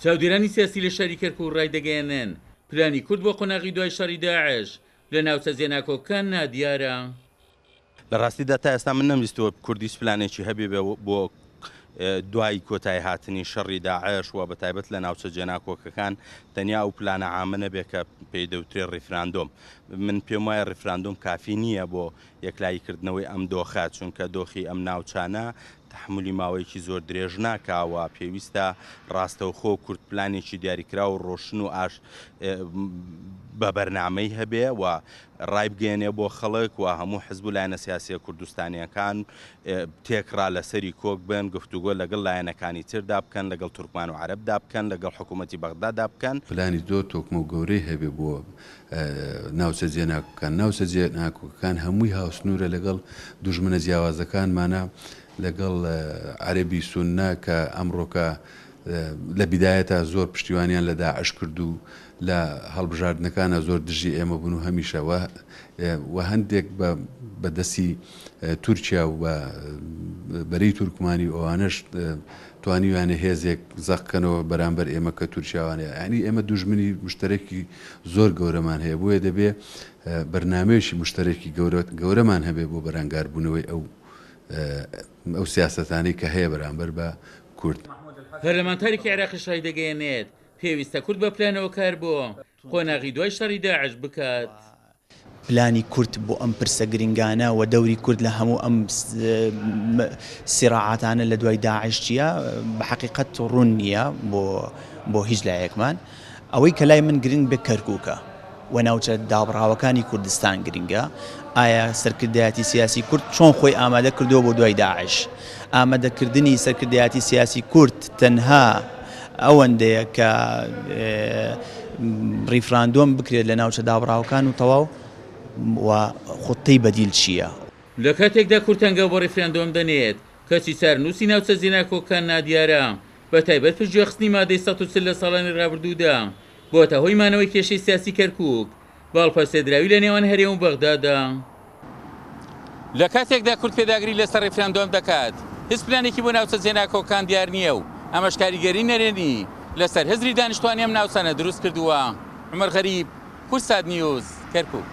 چاودێرانی سیاسی لە شاری کەرکوک ڕایدەگەیەنن، پلانی کورد بۆ قۆناغی دوای شەڕی داعش لە ناوچە جێناکۆکەکان نادیارە. لە ڕاستیدا تا ئێستا من نەمبیستووە کورد هیچ پلانێکی هەبێ بۆ دوای کۆتایی هاتنی شەڕی داعش و بە تایبەت لە ناوچە جێناکۆکەکان، تەنیا ئەو پلانە عامە نەبێ کە پێی دەوترێ ڕیفراندۆم. من پێم وایە ڕیفراندۆم کافی نییە بۆ یەکلایی کردنەوەی ئەم دۆخە، چونکە دۆخی ئەم ناوچانە تەحەمولی ماوەیەکی زۆر درێژ ناکا و پێویستە ڕاستەوخۆ کورد پلانێکی دیاریکراو و ڕۆشن و ئاش بە بەرنامەی هەبێ و ڕایبگەیەنێ بۆ خەڵک و هەموو حزب و لایەنە سیاسیە کوردستانیەکان تێکڕا لەسەری کۆک بن، گفتوگۆ لەگەڵ لایەنەکانی تردا بکەن، لەگەڵ تورکمان و عەرەبدا بکەن، لەگەڵ حکوومەتی بەغدادا بکەن. پلانی زۆر تۆکمە و گەورەی هەبێ بۆ ناوچە جێناکۆکەکان، ناوچە جێناکۆکەکان هەمووی هاوسنوورە لەگەڵ دوژمنە جیاوازەکانمانە، لەگەڵ عەرەبی سوننە کە ئەمڕۆکە لە بیدایەتا زۆر پشتیوانیان لە داعش کرد و لە هەڵبژاردنەکانا زۆر دژی ئێمە بوون و هەمیشە و و هەندێک بە بە دەستی تورکیا و بە بەرەی تورکمانی و ئەوانەش توانیویانە هێزێک زەق کەنەوە بەرامبەر ئێمە کە تورکیاوانە یانی ئێمە دوژمنی مشتەرەکی زۆر گەورەمان هەیە بۆیە دەبێ بەرنامەیەکی مشتەرەکی گەورە گەورەمان هەبێ بۆ بەرەنگاربوونەوەی ئەو ئەو سیاسەتانەی کە هەیە بەرامبەر بە کورد. پەرلەمانتارێکی عێراقیش ڕایدەگەیەنێت، پێویستە کورد بە پلانەوە کار بۆ قۆناغی دوای شەڕی داعش بکات. پلانی کورد بۆ ئەم پرسە گرنگانە و دەوری کورد لە هەموو ئەم سیراعاتانە لە دوای داعش چییە، بە حەقیقەت ڕوون نییە بۆ هیچ لایەکمان. ئەوەی کە لای من گرنگ بێ کەرکوکە و ناوچە دابڕاوەکانی کوردستان گرنگە، ئایا سەرکردایەتی سیاسی کورد چۆن خۆی ئامادە کردووە بۆ دوای داعش؟ ئامادەکردنی سەرکردایەتی سیاسی کورد تەنها ئەوەندەیە کە ڕیفراندۆم بکرێت لە ناوچە دابڕاوەکان و تەواو و خوتەی بەدیل چییە؟ لە کاتێکدا کورد هەنگاو بۆ ڕیفراندۆم دەنێت، کەچی چارەنووسی ناوچە جێناکۆکەکان نادیارە، بەتایبەت پشتگوێخستنی مادەی 140 لە ساڵانی رابردوودا بۆتە هۆی مانەوەی کێشەی سیاسی کەرکوک بە هەڵپەسێردراوی لە نێوان هەرێم و بەغدادا. لە کاتێکدا کورد پێداگری لەسەر ڕیفراندۆم دەکات، هیچ پلانێکی بۆ ناوچە جێناکۆکەکان دیار نییە و ئەمەش کاریگەری نەرێنی لەسەر هزری دانیشتوانی ئەم ناوچانە دروست کردووە. عومەر غەریب، کوردسات نیوز، کەرکوک.